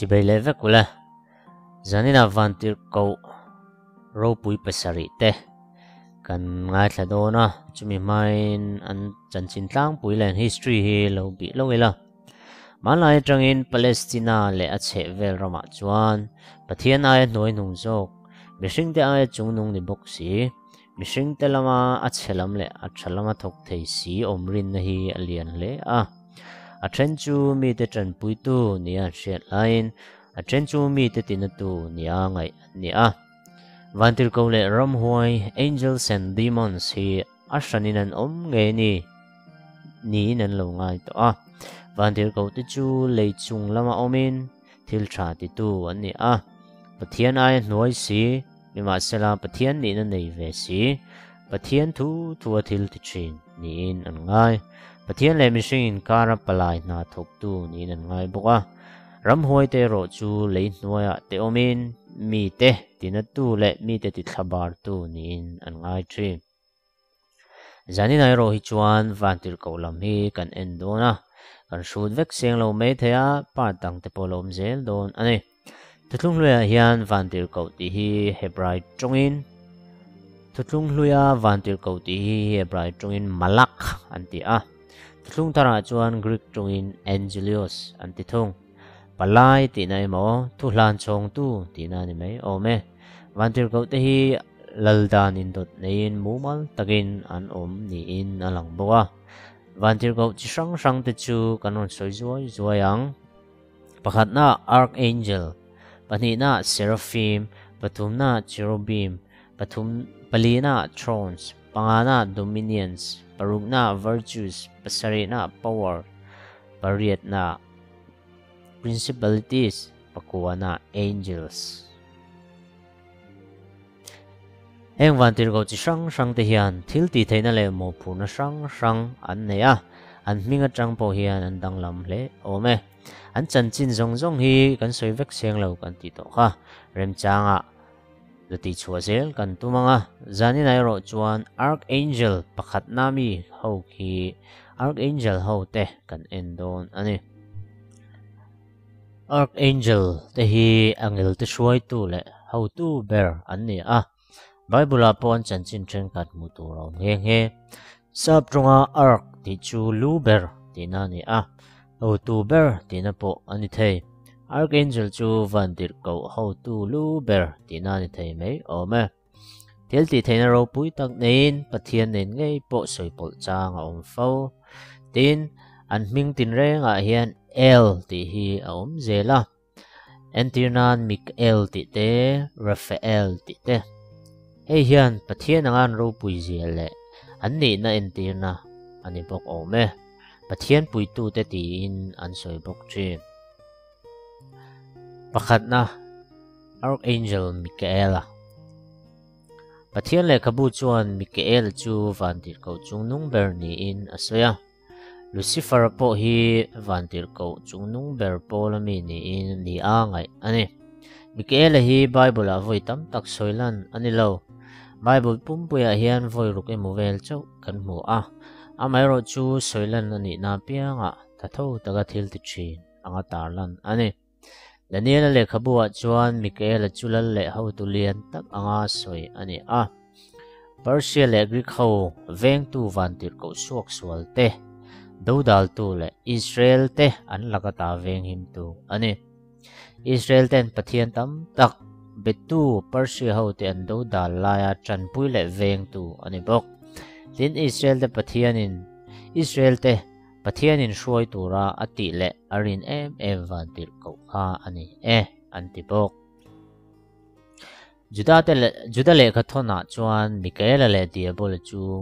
Chibei leh vek ule. Zanina Vantirhkoh ropui pasarih te kan ngaithla dawn a, chumi hmain an chanchin tlangpui leh an history hi lo bih lo ila. Hmanlai atangin Palestina leh a chhehvel ramah chuan Pathian aia hnuai hnung zawk, mihringte aia chungnung ni bawk si, mihringte lama a chhe lam leh a tha lama thawk thei si awm rinna hi a lian hle a. A then chu mite tanpuitu nia an hriat laiin a then chu mite tinatu nia ngaih an ni a. Vantirhkoh leh ramhuai, angels and demons, hi a hranin an awm ngei ni niin an lo ngai tawh a. Vantirhkoh te chu lei chung lama awmin thil tha titu an ni a. Pathian aia hnuai si, nimahsela Pathian nihna nei ve si, Pathian thu thua thil ti thin niin an ngai. Pathian leh mihring inkara palai hna thawktu niin an ngai bawk a. Ramhuai te erawh chu lei hnuaiah te awmin mite tinatu leh mite tithlabartu niin an ngai thin. Zanin erawh hi chuan Vantirhkoh lam hi kan en dawn a, kan hrut vek seng lo mai thei a, part dang te pawh a lo awm zel dawn a ni. Thuthlung hluiah hian Vantirhkoh tih hi Hebrai tawngin Thuthlung hluia Vantirhkoh tih hi Hebrai tawngin Malak an ti a, Thuthlung tharah chuan Greek tawngin Angelios an ti thung. Palai tihna emaw, thuhlan chhawngtu tihna a ni mai awm e. Vantirhkoh te hi laldan indawt neiin mumal takin an awm niin a lang bawk a. Vantirhkoh chi hrang hrang te chu kan rawn sawi zuai zuai ang. Pakhatna Archangel, pahnihna Seraphim, pathumna Cherubim, pathum palina Thrones, pangana Dominions, parukna Virtues, pasarihna Power, pariatna Principalities, pakuana Angels. Heng vantirhkoh chi hrang hrang te hian thil tih theihna leh mawhphurhna hrang hrang an nei a, an hming atang pawh hian an danglam hle awm e. An chanchin zawng zawng hi kan sawi vek seng lo kan tih tawh kha remchangah la tihchhuah zel kan tum ang a, zaninah erawh chuan Archangel pakhatna mi ho khi Archangel ho te kan en dawn a ni. Archangel te hi angel te hruaitu leh hotu ber an ni a, Bible ah pawh an chanchin thenkhat hmuh tur a awm nghe nghe. Sap tawnga ark tih chu lu ber tihna a ni a, hotu ber tihna pawh a ni thei. Archangel chu vantirhkoh hotu lu ber tihna a ni thei mai awm e. Thil tih theihna ropui tak neiin Pathian nen ngei pawh sawi pawlh chang a awm fo. Tin, an hming tinrengah hian El tih hi a awm zel a. Entir nan Mikael tih te, Raphael tih te. Hei hian Pathian anga an ropui zia leh an nihna entirna a ni bawk awm e. Pathian puitute tiin an sawi bawk thin. Pakhatna, Archangel Mikaela. Pathian lehkhabu chuan Mikael chu vantirhkoh chungnung ber niin a sawi a. Lucifer pawh hi vantirhkoh chungnung ber pawl ami niin ni a ngaih a ni. Mikaela hi Bible-ah vawi tam tak sawi lan a ni lo. Bible pumpuiah hian vawi ruk emaw vel chauh kan hmu a, amaherawh chu sawi lan a nihna apiangah tha tho taka thil ti thin anga tarlan a ni. Daniela lehkhabu-ah chuan Mikaela chu lal leh hotu lian tak anga sawi a ni a. Persia leh Greek ho vengtu vantirhkoh suaksual te, dodaltu leh Israel te an laka ta venghimtu a ni. Israel ten Pathian tam tak betu Persia ho te an dodal laia tanpui leh vengtu a ni bawk. Tin, Israel te Pathianin Israel te Pathianin hruai tura a tih leh a rin em em vantirhkoh kha a ni e, an ti bawk. Juda-te leh Juda lehkha thawnah chuan Mikaela leh Diabola chu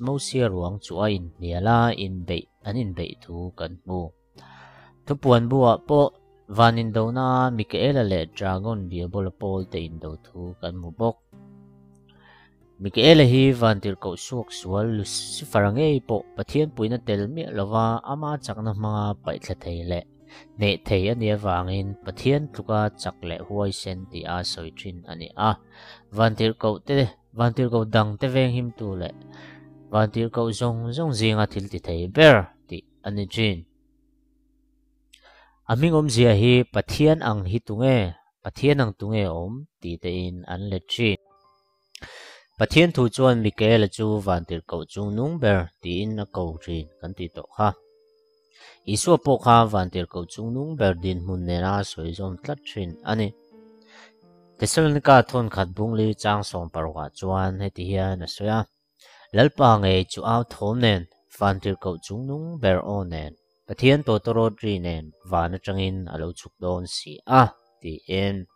Mosia ruang chu a inhnial a, inbeih an inbeih thu kan hmu. Thupuan buah pawh van indona Mikaela leh Dragon Diabola pawlte indo thu kan hmu bawk. Mikaela hi vantirhkoh suak sual Lucifer-a ngei pawh Pathian puihna tel miah lova ama chakna hmanga paihthla thei leh hneh thei a nih avangin Pathian tluka chak leh huaisen tih a sawi thin a ni a. Vantirhkoh te, vantirhkoh dang te venghimtu leh vantirhkoh zawng zawng zinga thil ti thei ber tih a ni thin. A hming awmzia hi Pathian ang hi tunge, Pathian ang tunge awm tih tein an let thin. Pathian thu chuan Mikaela chu vantirhkoh chung nung ber tiin a ko thin kan tih tawh kha. Isua pawh kha vantirhkoh chung nung ber dinhmun nena a sawi zawm tlat thin a ni. Thesalonika thawnkhat bungli chang 16ah chuan heti hian a sawi a, Lalpa ngei chu au thawm nen, vantirhkoh chung nung ber aw nen, Pathian tawtawrawt ri nen van atangin a lo chhuk dawn si a, tiin.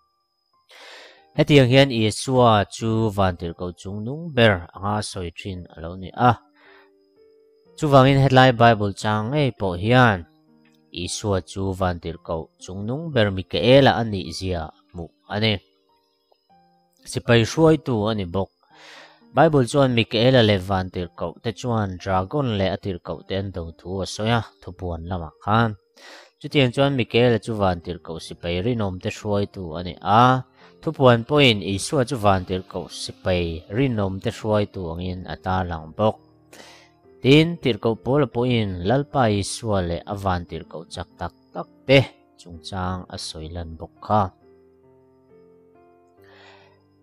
Hetiang hian Isua chu vantirhkoh chung nung ber anga sawi thin a lo ni a. Chuvangin hetlai Bible chang ngei pawh hian Isua chu vantirhkoh chung nung ber Mikaela a nih zia hmuh a ni. Sipai hruaitu a ni bawk. Bible chuan Mikaela leh vantirhkoh te chuan dragon leh a tirhkoh te an do thu a sawi a, thupuan lamah khan. Chutiang chuan Mikaela chu vantirhkoh sipai rinawm te hruaitu a ni a, thupuan pawhin Isua chu vantirhkoh sipai rinawm te hruaitu angin a tarlang bawk. Tin, tirhkoh Paula pawhin Lalpa Isua leh a vantirhkoh chak tak tak te chungchang a sawi lan bawk kha.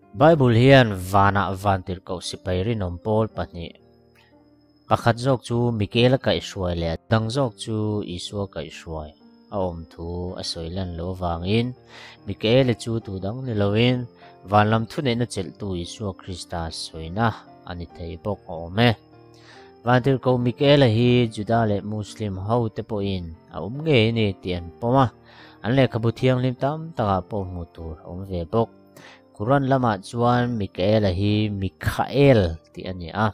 Bible hian vanah vantirhkoh sipai rinawm pawl pahnih, pakhat zawk chu Mikaela kaihhruai leh a dang zawk chu Isua kaihhruai a awm thu a sawi lan loh avangin Mikaela chu tu dang ni loin van lam thuneihna chelhtu Isua Krista sawina a ni thei bawk a awm e. Vantirhkoh Mikaela hi Juda leh Muslim ho te pawhin a awm ngei a ni tih an pawm a. An lehkhabu thianghlim tam takah pawh hmuh tur a awm ve bawk. Quran lamah chuan Mikaela hi Mikhael tih a ni a,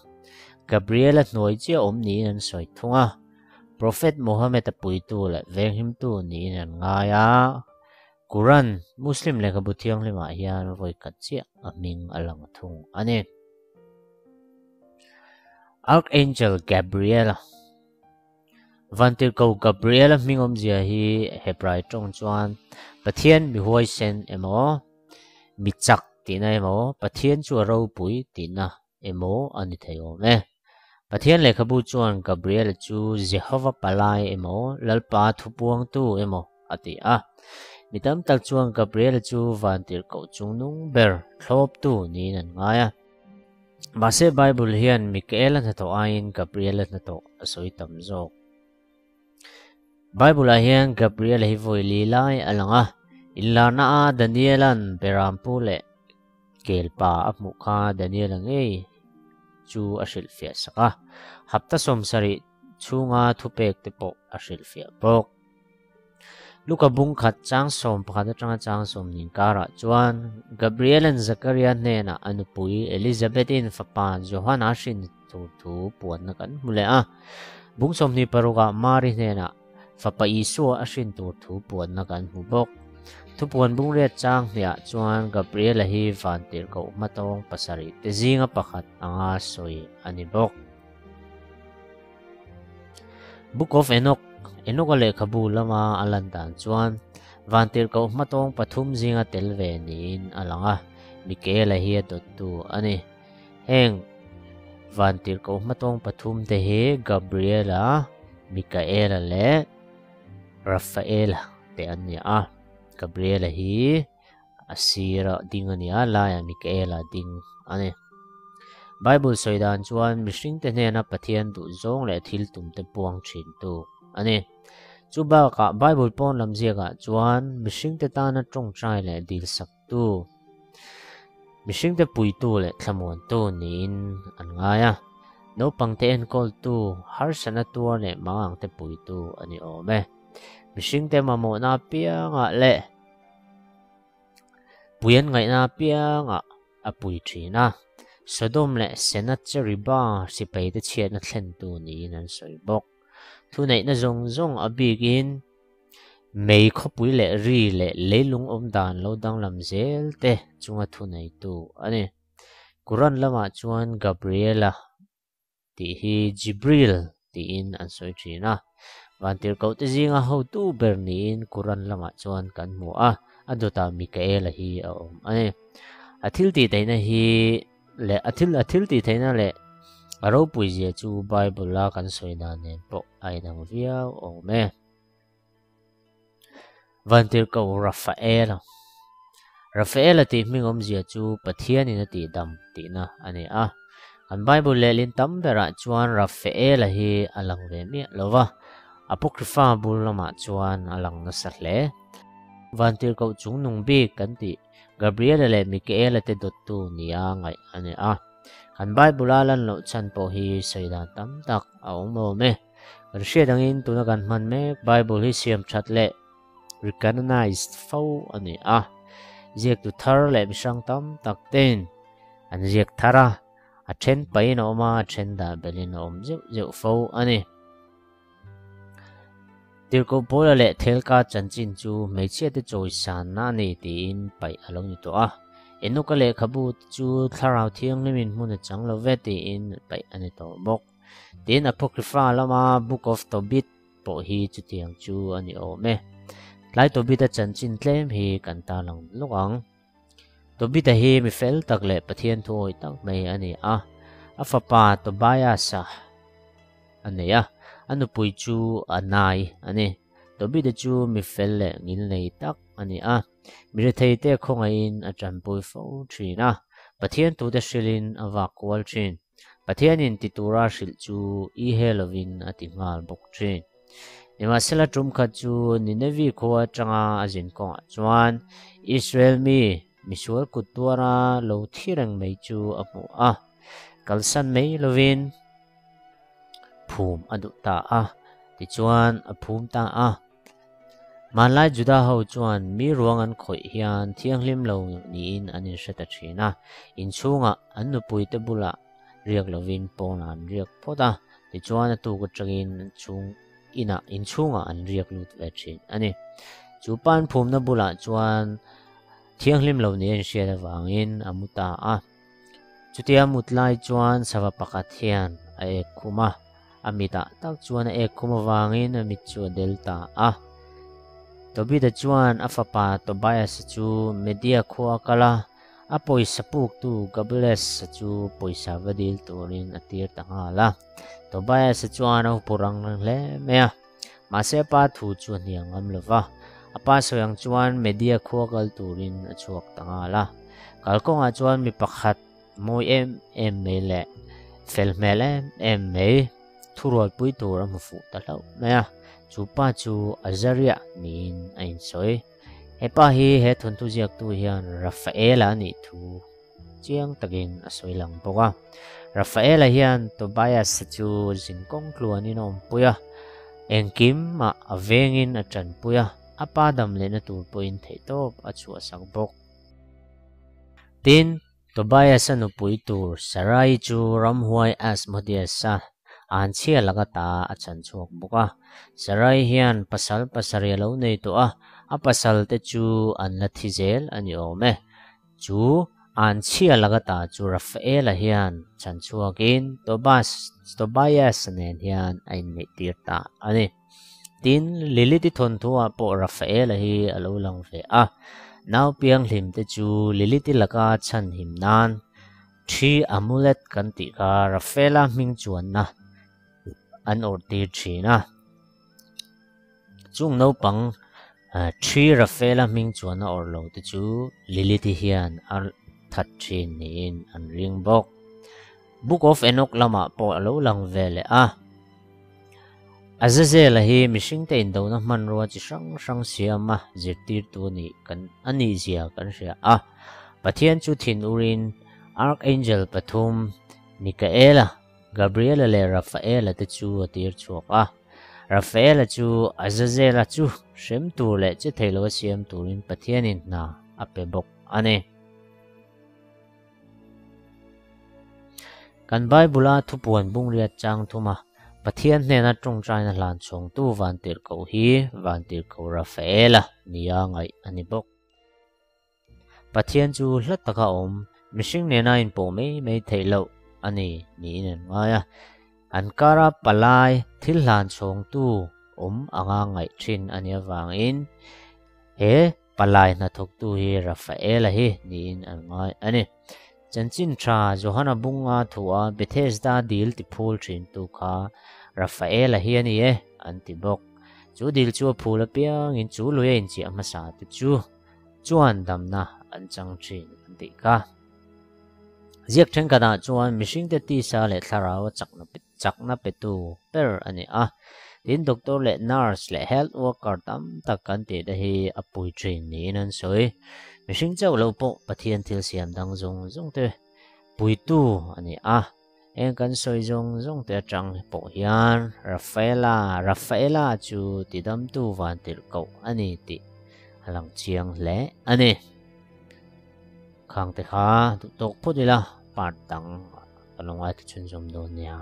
Gabriela hnuai chiah awm niin an sawi thung a. Prophet Muhammad-a puitu leh venghimtu niin an ngai a. Quran, Muslim lehkhabu thianghlimah hian vawi khat chiah a hming a lang thung a ni. Archangel Gabriel-a. Vantirhkoh Gabriel-a hming awmzia hi Hebrai tawng chuan Pathian mi huaisen emaw, mi chak tihna emaw, Pathian chu a ropui tihna emaw a ni thei awm e. Pathian lehkhabu chuan Gabriel-a chu Jehova palai emaw, Lalpa thupuangtu emaw a ti a. Mi tam tak chuan Gabriel-a chu Vantirhkoh chungnung ber thlawptu niin an ngai a. Mahse Bible hian Mikaela hnathawh aiin Gabriela hnathawh a sawi tam zawk. Bible-ah hian Gabriela hi vawi li lai a lang a, inlarna a Daniela'n Berampu leh Kelpa a hmuh kha Daniela ngei chu a hrilhfiah sak a, hapta 70 chhunga thupek te pawh a hrilhfiah bawk. Luka bung khat chang 11 atanga chang 10 karah chuan Gabrielan Zakaria hnenah a nupui Elizabethin fapa Johana hrin tur thu puanna kan hmu leh a. Bung 26ah Mari hnenah fapa Isua a hrin tur thu puanna kan hmu bawk. Thupuan bung riat chang hniah chuan Gabriela hi vantirhkoh hmatawng pasarih te zinga pakhat anga sawi a ni bawk. Book of Enoch, Enoch-a lehkhabu lama a lan dan chuan vantirhkoh hmatawng pathum zinga tel ve niin a lang a, Mikaela hi a dawttu a ni. Heng vantirhkoh hmatawng pathum te hi Gabriela, Mikaela leh Rafaela te an ni a. Gabriela hi a sira ding a ni a, laiah Mikaela ding a ni. Bible sawi dan chuan mihringte hnena Pathian duh zawng leh thil tumte puang thintu a ni. Chu bakah Bible pawn lam ziakah chuan mihringte tana tawngtai leh dilsaktu, mihringte puitu leh thlamuantu niin an ngai a. Naupangte enkawltu, harsatna tuar leh mangangte puitu a ni awm e. Mihringte mamawhna apiangah leh puian ngaihna apiangah a pui thin a. Sodom leh Sennacherib-a sipaite chhiatna thlentu niin an sawi bawk. Thuneihna zawng zawng a bikin mei khawpui leh ri leh leilung awm dan lo danglam zel te chunga thuneitu a ni. Quran lamah chuan Gabriela tih hi Jibril tiin an sawi thin a. Vantirhkoh te zinga hotu ber niin Quran lamah chuan kan hmu a, a dawtah Mikaela hi a awm a ni. A thil tih theihna hi leh a thil a thil tih theihna leh a ropui zia chu Bible a kan sawi dan nen pawh a inang viau awm e. Vantirhkoh Rafaela. Rafaela tih hming awmzia chu Pathianin a tihdam tihna a ni a. Kan Bible lehlin tam berah chuan Rafaela hi a lang ve miah lo va, Apocrypha bul lamah chuan a lang nasa hle. Vantirhkoh chungnung bik kan tih Gabriela leh Mikaela te dawttu nia ngaih a ni a. Kan Bible-a lan loh chhan pawh hi sawi dan tam tak a awm awm e. Kan hriat angin tuna kan hman mek Bible hi siam that leh recanonized fo a ni a. Ziaktu thar leh mihrang tam tak tein an ziak thar a, a then pahin a awm a, a then dah belhin a awm zeuh zeuh fo a ni. Tirhkoh Paula leh Thelka chanchin chu hmeichhiate chawisanna a ni tiin paih a lo ni tawh a. Enoka lehkhabu te chu Thlarau Thianghlimin hmun a chang lo ve tiin paih a ni tawh bawk. Tin, Apocrypha lama Book of Tobit pawh hi chutiang chu a ni awm e. Tlai Tobit-a chanchin tlem hi kan tarlang lawk ang. Tobit-a hi mi fel tak leh Pathian thuawi tak mai a ni a. A fapa Tobias-a a nei a, a nupui chu a nai a ni. Tobit-a chu mi fel leh ngilnei tak a ni a, mi retheite khawngaihin a tanpui fo thin a, Pathian tute hrilhin a vak kual thin. Pathianin ti tura hrilh chu i he lovin a ti nghal bawk thin. Nimahsela tum khat chu Ninevi khua atanga a zin kawngah chuan Israel mi misual kut tuara lo thi reng mai chu a hmu a, kalsan mai lovin phum a duh ta a, tichuan a phum ta a. Hmanlai Juda ho chuan mi ruang an khawih hian thianghlim lo niin an inhre ta thin a, inchhungah an nupuite bulah riak lovin pawnah an riak phawt a, tichuan a tuk atangin chhung inah inchhungah an riak lut ve thin a ni. Chu pa an phumna bulah chuan thianghlim lo ni a inhriat avangin a mu ta a. Chutia mut lai chuan sava pakhat hian a ek khum a, a mitah tak chuan a ek khum avangin a mit chu a del ta a. Tobit-a chuan a fapa Tobias-a chu Media khua a kal a, a pawisa puktu Gables-a chu pawisa va dil turin a tir ta nghal a. Tobias-a chuan a hupur ang reng hle mai a, mahse a pa thu chu a hniang ngam lo va. A pa sawi ang chuan Media khua kal turin a chhuak ta nghal a. Kalkawngah chuan mi pakhat mawi em em mai leh fel hmel em em mai thurualpui tur a hmu fuh ta hlauh mai a. Chu pa chu Azariah niin a insawi. He pa hi he thawnthu ziaktu hian Rafaela a nih thu chiang takin a sawi lang bawk a. Rafaela hian Tobias-a chu zinkawng tluanin a awmpui a, engkimah a vengin a tanpui a, a pa dam lehna tur pawhin theihtawp a chhuahsak bawk. Tin, Tobias-a nupui tur Sarai chu ramhuai Asmodeus-a anchhia laka ta a chan chhuak bawk a. Sarai hian pasal pasarih a lo nei tawh a, a pasalte chu an la thi zel a ni awm e. Chu anchhia laka ta chu Rafaela hian chan chhuakin Tobas Tobias-a nen hian a inneihtir ta a ni. Tin, Lilith-i thawnthuah pawh Rafaela hi a lo lang ve a. Nau pianghlim te chu Lilith-i laka chhanhim nan thi amulet kan tih kha Rafaela hming chuanna an awrh tir thin a. Chung naupang thi Rafaela hming chuanna awrh lo te chu Lilith-i hian a that thin niin an ring bawk. Book of Enoch lamah pawh a lo lang ve leh a. Azazela hi mihringte indona hmanrua chi hrang hrang siama zirtirtu a nih kan a nihzia kan hria a. Pathian chu thin urin Archangel pathum Mikaela, Gabriela leh Rafaela te chu a tir chhuak a. Rafaela chu Azazela chu hrem tur leh che thei lo a siam turin Pathianin hna a pe bawk a ni. Kan Bible-a thupuan bungriat chang thuma Pathian hnena tawngtaina hlan chhawngtu Vantirhkoh hi Vantirhkoh Rafaela nia ngaih a ni bawk. Pathian chu hla taka awm, mihring nena inpawh mai mai theih loh a ni niin an ngai a. An kara palai thil hlan chhawngtu awm anga ngaih thin a nih avangin he Palai hnathawktu hi Rafaela hi niin an ngai a ni. Chanchin tha Johana bunga thua Bethesda dil ti phul thintu kha Rafaela hi a ni e, an ti bawk. Chu dil chu a phul apiangin chu lui a inchiah hmasa te chu chuan damna an chang thin an tih kha. Ziak thenkhatah chuan mihringte tisa leh thlarau a chakna petu ber a ni a. Tin, doctor leh nurse leh health worker tam tak kan tih te hi a pui thin niin an sawi. Mihring chauh lo pawh Pathian thil siam dang zawng zawng te puitu a ni a. Heng kan sawi zawng zawng te atang pawh hian Rafaela, Rafaela chu tidamtu vantirhkoh a ni tih a lang chiang hle a ni. Khangte kha duh tawk phawt ila part dang ka lo ngaithla chhunzawm dawn nia.